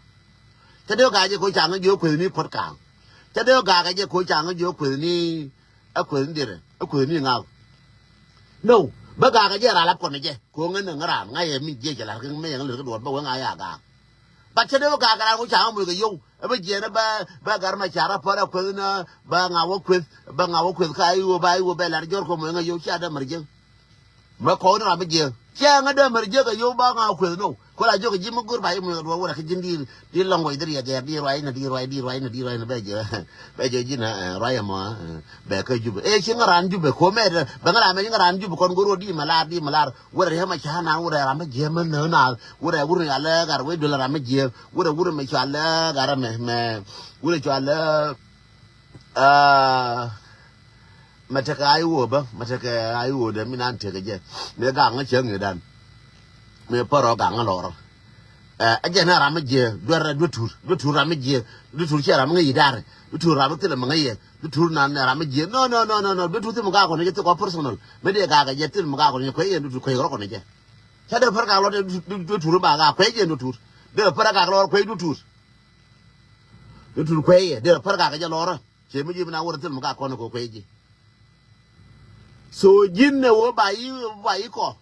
Cä dee ga̱a̱c jɛ ko̱ ca̱ŋ jiök kuethni puɔ̱t kaaŋ. Cä dee ga̱a̱c jɛ ko̱ ca̱ŋ jiök kuethni ɛ kuethni dirɛ ɛ kuethni ŋa̱k. No, bä ga̱a̱c jɛ raal ap kɔn jɛ ko̱ ŋän ŋä raan ŋa̱c yɛ mi jiɛc jɛ la̱r kɛ mɛ yɛn lät kä duɔ̱ɔ̱r bä wee ŋa̱c ya ga̱a̱c. Bat cä dee ga̱a̱c raan ko̱ ca̱ŋ muc kɛ yio̱w ɛ bä jiɛn ɛ bä, bä gar mɛ ca̱r ɛ pär ɛ kuethni bä ŋa̱c wä kueth bä ŋa̱c wä kueth ka i̱ wä ba i̱ wä bɛ la̱r jɔr kɔ muc ŋa̱c yio̱w cia dee mär jiäŋ. Mɛ kɔn ram mi jiɛ. Cɛ ŋä dee mɛr jiɛ kɛ yom ba ŋa kueth no. Kɔ la jiök ji̱ mi go̱r ba ji̱ mi duɔr wurɛ kɛ ji̱n di̱i̱r di̱i̱r lɔŋ guɔc dhiriɛ gɛɛr di̱i̱r ruac nɛ di̱i̱r ruac di̱i̱r ruac nɛ di̱i̱r ruac nɛ bɛ jɛ. Bɛ jɛ ji̱n ɛ ruac ɛmɔ bɛ kä Jubɛ. Ɛ ci ŋä ran Jubɛ ko̱mɛ bɛ ŋä ram mɛ ci ŋä ran Jubɛ kɔn go̱r wä di̱i̱r mɛ lar di̱i̱r mɛ lar. Wurɛ riɛ mɛ ca nan wurɛ ram mɛ jiɛ mɛ nä na wurɛ wurɛ yalɛ gar wec duel ram mɛ jiɛ wurɛ wurɛ mɛ cɔalɛ gar mɛ mɛ wurɛ cɔalɛ. Aa, mɛ tekɛ a iwoo bä, mɛ tekɛ a iwoo dɛ mi nan tekɛ jɛ. Mëë gak ŋä cäŋ i̱dan. Mëë pärɔ gak ŋä lɔrä. Ɛ jɛn ɛ ram mi jiɛ duer, duer tur, duer tur ram mi jiɛ, duer tur ciɛ ram mi ŋäc yi dar, duer tur ram mi thilɛ mi ŋäc yɛ, duer tur nan ɛ ram mi jiɛ. No, no, no, no, no, duer tur thil mi gak kɔn jɛ thil kɔ personal. Mi dee gak kɛ jɛ thil mi gak kɔn jɛ kuec yɛ duer tur kuec rɔ kɔn jɛ. Ca dee pär gak lɔ dee duer tur ba gak kuec yɛ duer tur. Dee pär gak lɔ kuec duer tur. Duer tur kuec yɛ, dee pär gak kɛ jɛ lɔrä. Ciɛ mi ji̱ mi na wä rɔ thil mi gak kɔn kɛ kuec ji̱. So ji̱n ɛ wä ba yi, ba yi kɔ.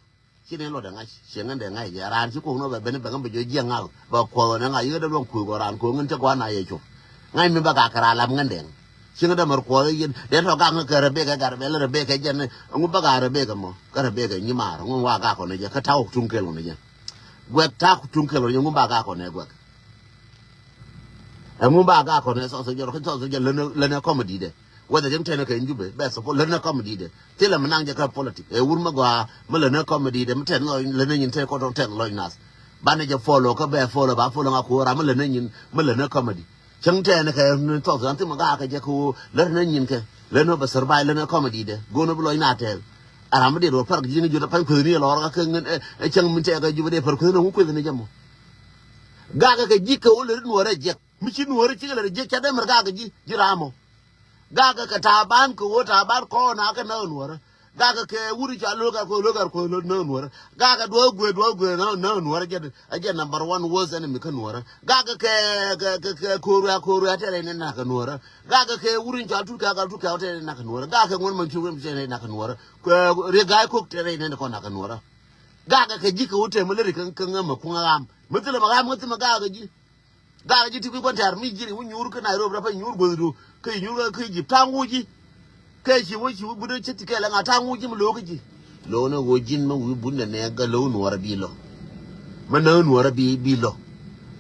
Ci ni lɔ dɛ ŋa̱c, ciɛ ŋän dɛ ŋa̱c jɛ. Raan ci kuɔk nɔ bɛ ben bɛ ŋän bɛ jɔ jiɛŋ ŋa̱k. Bɛ kuɔth ɣän ɛ ŋa̱c, yikä dɛ luɔ̱ŋ kuëk ɣän raan kuɔk ŋän cä gua̱n a yɛ cop. Ŋa̱c mi bɛ gak kɛ raan lam ŋän dɛŋ. Ci ŋän dɛ mär kuɔth ɛ yɛn. Dee tɔ gak ŋä kɛ Rebeka, gat bɛ lɛ Rebeka jɛn. Ɛŋu bɛ gak Rebeka mɔ? Kä Rebeka nyi maar, ɛŋu wa gak kɔn ɛ jɛ? Kä ta̱k tuŋ kɛl kɔn ɛ jɛ. Guɛk ta̱k tuŋ kɛl kɔn ɛ jɛ, ɛŋu ba gak kɔn ɛ guɛk? Ɛŋu ba gak kɔn ɛ sɔth jɔr, kä sɔth jɔr länɛ, länɛ comedy dɛ. Whether jɛ mi tɛn kɛ in Jubɛ bɛ support länɛ comedy dɛ. Thilɛ mi naŋ jɛ kä politic. Ɛ wur mi gɔaa mi länɛ comedy dɛ, mi tɛn lɔc länɛ nyin tɛn kɔn tɔŋ tɛn lɔc nath. Banɛ jɛ follow kä bɛ follow, ba follow ŋa ku ram mi länɛ nyin mi länɛ comedy. Cäŋ tɛn kɛ ni thɔk thɔk thim gak kɛ jɛ ku länɛ nyin kɛ. Länɛ bɛ survive länɛ comedy dɛ. Go̱o̱n bi lɔc nath tɛl. A ram mi dee ruɔ park ji̱ ni jut a pany kuethni lɔr ka kɛ ŋin ɛ cäŋ mi tɛk kɛ Jubɛ dee par kuethni ŋu kuethni jɛ mɔ. Gak kɛ ji̱ kɛ wä lɛ ri nuɔrɛ jek. Mi ci nuɔrɛ cikɛ lɛ ri jek ca dee mɛr gak kɛ ji̱, ji̱ ram mɔ. Gak kɛ Taban kɛ ɣöö Taban kɔn a kɛ näk nuɔrɛ. Gak kɛ wuri ca lo̱k a kɛ lo̱k a kɛ lo̱k näk nuɔrɛ. Gak kɛ duɔ̱k guëë duɔ̱k guëë näk, näk nuɔrɛ jɛ, a jɛ number one worst enemy kä nuɔrɛ. Gak kɛ, kɛ, kɛ, kɛ ko̱r wia, ko̱r wia tɛrɛ ni nak kɛ nuɔrɛ. Gak kɛ wuri ca tut kɛ, kɛ tut kɛ tɛrɛ ni nak kɛ nuɔrɛ. Gak kɛ ŋuɔ̱n mɛ cu wuri tɛrɛ ni nak kɛ nuɔrɛ. Kɛ ri ga̱a̱c ko̱k tɛrɛ ni kɔn nak kɛ nuɔrɛ. Gak kɛ ji̱ kɛ wä tɛmɛ lɛ ri kɛ, kɛ ŋämɛ kuŋä ɣam. Mi thilɛ mɛ ɣam, mi thilɛ mɛ gak kɛ ji̱. Gak ji̱ ti kui̱ kɔn tɛ̈r mi ji̱ri wä nyuur kä Nairobi rɔ pɛny nyuur guäthdu. Kä nyuur kä Egypt ta̱a̱ŋ wuc ji̱. Kɛ ci wä ci wä but cä ti kɛl ɛŋa ta̱a̱ŋ wuc ji̱ mi lo̱o̱k kä ji̱. Lo̱o̱n ɛ ɣöö ji̱n mi wi̱i̱ but nɛ nɛ gä lo̱o̱k nuɔɔrä bi lo̱. Mi näk nuɔɔrä bi, bi lo̱.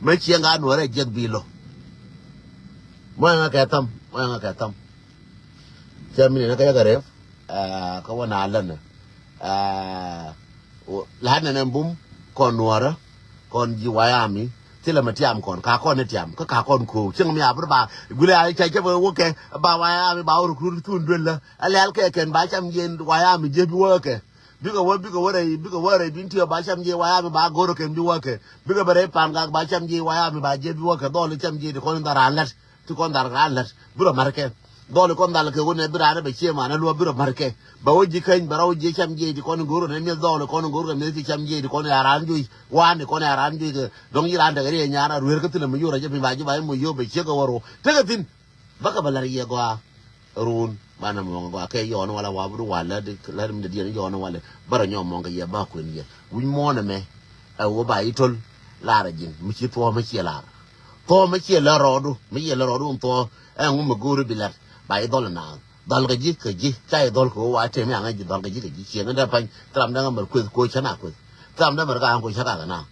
Mi ciɛŋ gat nuɔɔrä jiäk bi lo̱. Mɔ ɛŋa kɛ tham, mɔ ɛŋa kɛ tham. Cɛ mi nɛ nɛ kä yakɛ rɛp. Ɛ, kä wä na länɛ. Ɛ, la nɛnɛ bum kɔn nuɔrä kɔn ji̱ wayami. Thilɛ mɛ tiam kɔn ka kɔn ni tiam kä ka kɔn ko̱o̱k cieŋ mi abri ba gulɛ a ca cɛ bɛ wä kɛ ba wayami ba wä recruit thun duel lä. A lɛl kɛ kɛn ba cam jiɛ wayami jiɛ bi wä kɛ. Bikɛ wä, bikɛ wä rɛy, bikɛ wä rɛy bin tiɛ ba cam jiɛ wayami ba gor kɛn bi wä kɛ. Bikɛ bɛ rɛy pan gak ba cam jiɛ wayami ba jiɛ bi wä kɛ dhɔl cam jiɛ ti kɔn in dhar an lät. Ti kɔn dhal raan lät bi rɔ ma̱rkɛ. Dhɔli kɔn dhal kɛ wunɛ bi raan bɛ cie manɛ luɔ bi rɔ ma̱rkɛ. Bɛ wä ji̱ käny bɛ rɔ wä ji̱ cam jiɛc ti kɔn go̱r nɛ mi̱eth dhɔli kɔn go̱r kɛ mi̱eth ti cam jiɛc ti kɔn ya raan juc. Waan ti kɔn ya raan juc kɛ dɔ̱ŋ yi raan tekɛ riɛ nyaan a ruer kä thin a mi yor a jɛ piny ba ji̱ ba ji̱ moc yo̱o̱p bɛ ciek kɛ wä rɔ tekɛ thin. Bä kɛ bɛ la̱r yɛ gɔaa. Run banɛ mɔŋ gɔaa kɛ yɔɔn walɛ wa bi du wa lät lät mi dee diɛn yɔɔn walɛ bä rɔ nyɔk mɔŋ kɛ yɛ ba kuën yɛ wi̱c muɔ̱ɔ̱n ɛmɛ. Ɛ wä ba yi töl lar a ji̱n mi ci thuɔ̱ɔ̱m mi ciɛ lar. Thuɔ̱ɔ̱m mi ciɛ lär rɔɔdu mi ciɛ lär rɔɔdu thuɔ̱ɔ̱. Ɛn ŋu mi go̱o̱ri bi lät ba yi dhɔl na dhɔl kɛ ji̱ kɛ ji̱ ca yi dhɔl kɛ wä wa tëë mi aŋa ji̱ dhɔl kɛ ji̱ kɛ ji̱ ciɛ ŋä dee pa̱ny. Thram dee ŋä mɛr kueth koc cä na kueth. Thram dee mɛr ka aŋ koc cä ka kɛ na.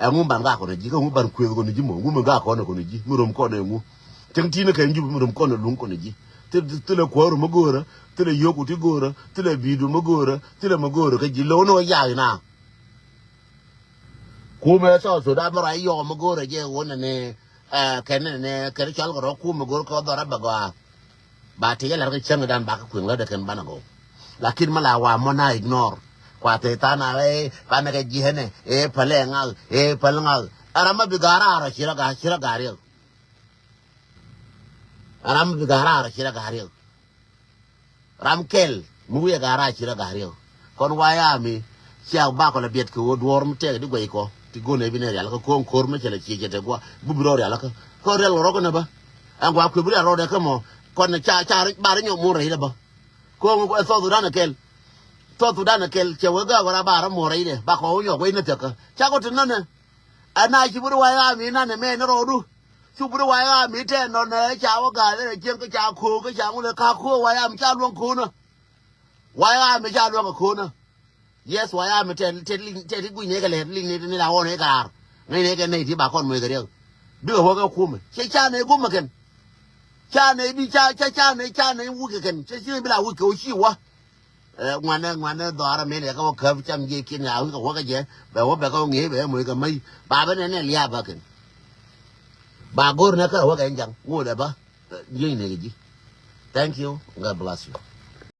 Ɛŋu ban gak kɔn ji̱ kä ŋu ban kueth kɔn ji̱ mɔ ŋu mi gak kɔn kɔn ji̱ mi rom kɔn ɛŋu. Tiŋ ti̱n kɛ nyup mi rom kɔn luŋ kɔn ji̱. Thilɛ kuäär mi go̱o̱rä thilɛ yio̱k ku ti go̱o̱rä thilɛ bi̱i̱du mi go̱o̱rä thilɛ mi go̱o̱rä kä ji̱ lo̱w ni wä yaak ina. Kumɛ South Sudan mi rɔy yɔk mi go̱o̱rä jɛ wun ni kɛn ni kɛn cɔl kɛ rɔ kumɛ go̱o̱rä kɛ dhɔr a bɛ gɔaa. Ba ti jɛ lar kä cäŋ dan ba kä kuiŋ lä dɛ kɛn banɛ gɔw. Lakin ma la wa mɔ na ignore. Kua te than a ɛ banɛ kɛ ji̱ hɛnɛ ɛ päl ɛ ŋak ɛ päl ŋak. Ɛ ram ma bi ga̱r a rɔ ci rɔ ga̱r ci rɔ ga̱r yɛ. Ɛ ram ma bi ga̱r a rɔ ci rɔ ga̱r yɛ. Ram kɛl mi wiɛ ga̱r a ci rɔ ga̱r yɛ. Kɔn wayami cia bakɔ la biɛt kɛ wä duɔr mi tɛk di guɛy kɔ ti go̱n ɛ bi nɛ rial kä ko̱o̱ŋ ko̱r mi cɛ lɛ ci cɛ tɛ gua bi bi rɔ rial kä kɔn rial rɔ kɛ nɛ bä. Ɛn gua kuɛ bi rial rɔ dɛ kä mɔ kɔn ca ca bar nyɔ mun rɛy dɛ bä. Ko̱o̱ŋ ɛ South Sudan ɛ kɛl. South Sudan ɛ kɛl cɛ wee gak wä ra bar muɔr rɛy dɛ ba kɔ wä nyɔk wec ni thiäkä ca kɔ ti nänɛ. Ɛ na ci bi ri wayami nanɛ mɛ ni rɔɔdu. Cu bi ri wayami tɛ nɔnɛ ca wä gal rɛ cieŋ kä ca ko̱o̱k kä ca ŋulɛ ka ko̱o̱k wayami ca luäŋ ko̱o̱nä. Wayami ca luäŋ ko̱o̱nä. Yes, wayami tɛ tɛ liŋ tɛ ti guic ni kɛ lɛt liŋ ni ni la ɣɔn ni kɛ raar. Ŋäc ni kɛ nɛy ti ba kɔn muec kɛ riɛk. Bikɛ wä kɛ kumɛ cɛ ca nɛy gumɛ kɛn. Ca nɛy bi ca ca ca nɛy ca nɛy wuk kɛ kɛn cɛ ci nɛy bi la wuk kɛ wä ci wä. Ɛ ŋuanɛ ŋuanɛ dhɔaarä min ɛ kä wä käp cam jiɛ kiɛn a wik kɛ wä kɛ jɛ bɛ wä bɛ kɛ wä ŋi̱i̱c bɛ moc kɛ mäc. Ba bä nɛn ɛ liaap bä kɛn. Ba go̱r nɛ kä wä kɛ jaŋ ŋot ɛ bä. Jieny nɛ kɛ ji̱. Thank you. God bless you.